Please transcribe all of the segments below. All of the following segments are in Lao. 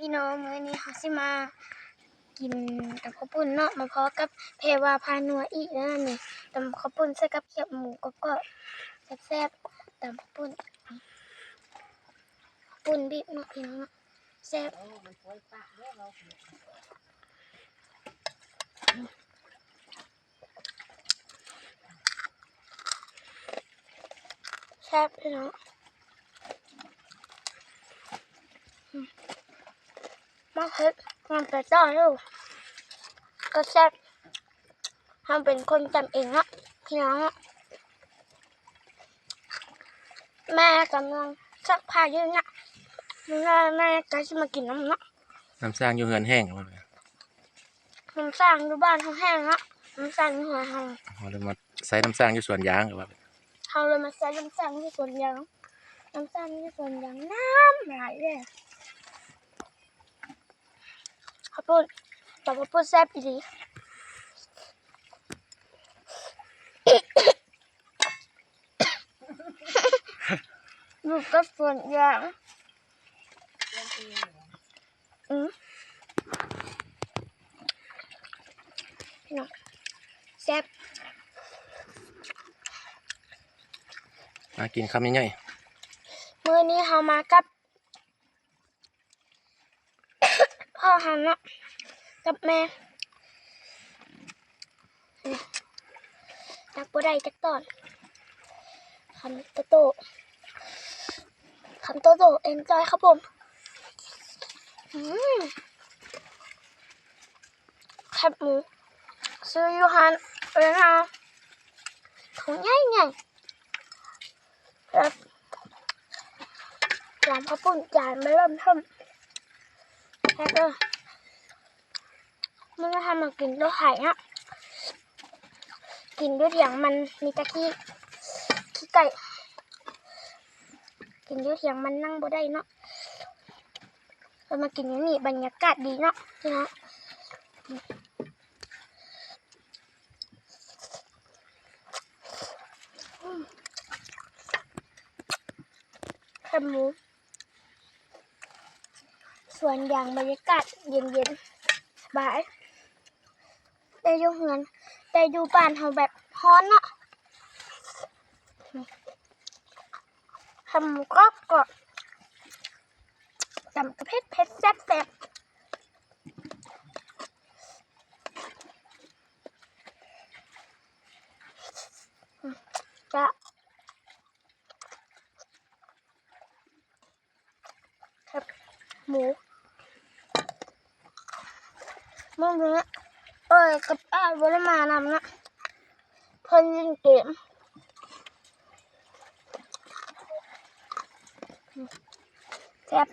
ພີ່ນ້ອງ ມື້ນີ້ເຮົາຊິມາກິນຕຳເຂົ້າປຸ້ນເນາະ ມາພໍ້ກັບແພວາພານົວອີກແລ້ວນີ້ ຕຳເຂົ້າປຸ້ນໃສ່ກັບແຄບໝູກອບໆ ແຊບໆ ຕຳເຂົ້າປຸ້ນ ເຂົ້າປຸ້ນບີບເນາະພີ່ນ້ອງເນາະ ແຊບ. ແຊບພີ່ນ້ອງ ມາເຮັດນຳໄປຕໍ່ເດີ ກໍແຊບ ເຮົາເປັນຄົນຕຳເອງເນາະ ພີ່ນ້ອງເນາະ. ແມ່ກຳລັງຊັກຜ້າຢູ່ນະ ແມ່ ແມ່ໃກ້ຊິມາກິນນຳເນາະ. ນ້ຳສ້າງຢູ່ເຮືອນແຫ້ງແລ້ວບໍ່? ນ້ຳສ້າງຢູ່ບ້ານເຮົາແຫ້ງເນາະ ນ້ຳສ້າງຢູ່ເຮືອນເຮົາ ເຮົາເລີຍມາໃຊ້ນ້ຳສ້າງຢູ່ສວນຢາງ ຫຼືວ່າ ເຮົາເລີຍມາໃຊ້ນ້ຳສ້າງຢູ່ສວນຢາງ ນ້ຳສ້າງຢູ່ສວນຢາງນ້ຳຫຼາຍເດ້. ເຂົ້າປຸ້ນ ຕຳເຂົ້າປຸ້ນແຊບອີ່ຫຼີ ຢູ່ກັບສວນຢາງ ອືມ ແຊບ ມາກິນຄຳໃຫຍ່ໆ ມື້ນີ້ເຮົາມາກັບ ພໍ່ເຮົາເນາະ ກັບແມ່ ຕັກບໍ່ໄດ້ຈັກຕອນ ຄຳໂຕໆ ຄຳໂຕໆ ເອັນຈອຍຄັບຜົມ ອືມ ແຄບໝູ ຊື້ຢູ່ຮ້ານເອີນາ ຖົງໃຫຍ່ໆ. ແຊບ ຕຳເຂົ້າປຸ້ນຈານມາເລີ່ມຕົ້ນ ແຊບເດີ ມື້ນີ້ເຮົາມາກິນຢູ່ໄຮ່ເນາະ ກິນຢູ່ຖຽງມັນມີແຕ່ຂີ້ ຂີ້ໄກ່ ກິນຢູ່ຖຽງມັນນັ່ງບໍ່ໄດ້ເນາະ ເຮົາມາກິນຢູ່ນີ້ບັນຍາກາດດີເນາະ ເນາະ. ແຄບໝູ ສວນຢາງ ບັນຍາກາດເຢັນໆ ສະບາຍ ໄດ້ຢູ່ເຮືອນ ໄດ້ຢູ່ບ້ານເຮົາແບບຮ້ອນເນາະ ແຄບໝູກອບໆ ຕຳກະເຜັດໆ ແຊບໆ. ຈະ ແຄບໝູ ມື້ນີ້ເອື້ອຍກັບອ້າຍບໍ່ໄດ້ມານຳນະ ເພິ່ນຫຼິ້ນເກມ ແຊບ.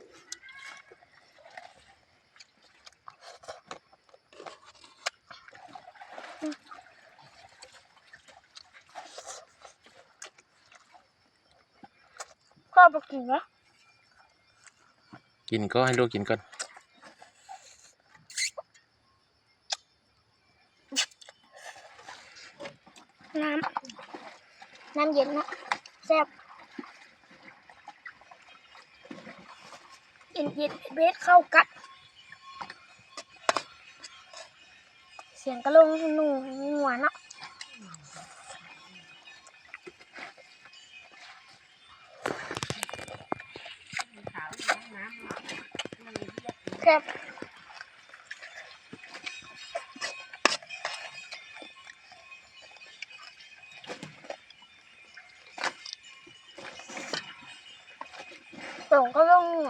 ພໍ່ບໍ່ກິນຫວາ? ກິນກໍໃຫ້ລູກກິນກ່ອນ. ນ້ຳ ນ້ຳເຢັນເນາະ ແຊບ ເຢັນໆ ເຮັດເຂົ້າກັນ ສຽງກະໂຫຼງໜູງົວເນາະ ແຊບ. ສຽງກະໂຫຼງໜູ